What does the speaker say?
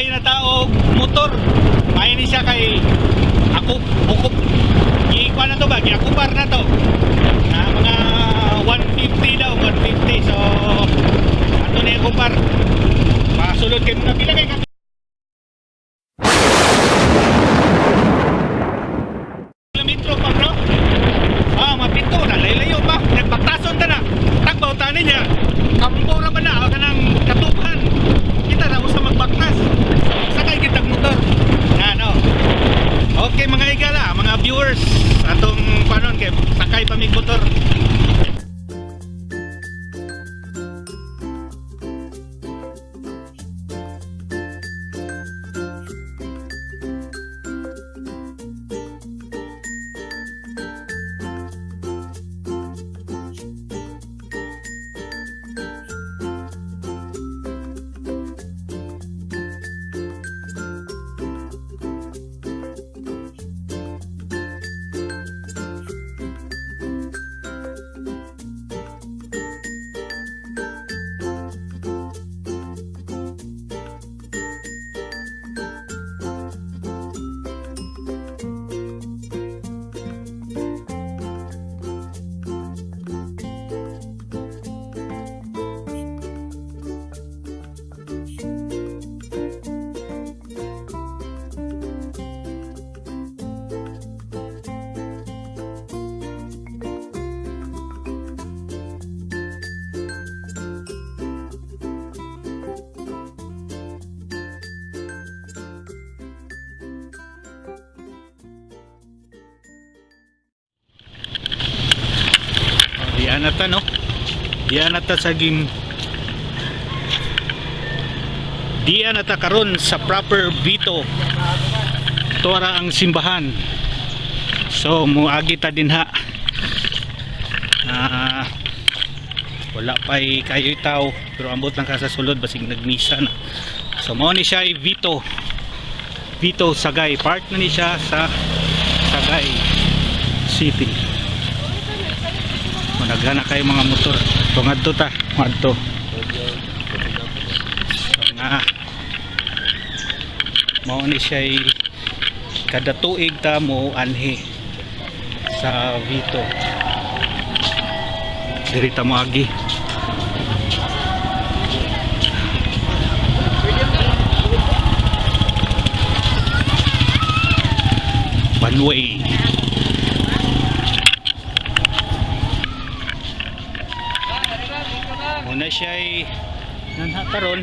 Sakay na ta og motor. May ni siya kay ako ukop. Giikuan na to ba? Giakupar na to. Na mga 150 daw, 150. So ato na akupar. Pasulod kay mga pila kay ka kilometro pa, bro. Ah, mapito na, layo pa. Nagpatason ta na. Tagbaw ta niya. Kampo ra ba na kanang katubhan. Kita ra usa magbaktas. Sakay kitag motor. Na no. Okay, mga igala, mga viewers, atong panon kay sakay pa mig motor. Diyan na ta, no? Diyan na ta sa ging. Diyan na ta karon sa proper Vito. Tora ang simbahan. So muagi ta din ha. Ah, wala pa'y kayo'y tao pero ambot lang ka sa sulod basig nagmisa na. So mao ni siya ay Vito. Vito Sagay, part na ni siya sa Sagay City. Managana kayo mga motor. So ngadto ta, ngadto. So nga mao ni siya kada tuig ta mo anhi sa Vito. Diri ta mo agi. One way. Muna siya ay nanha karon.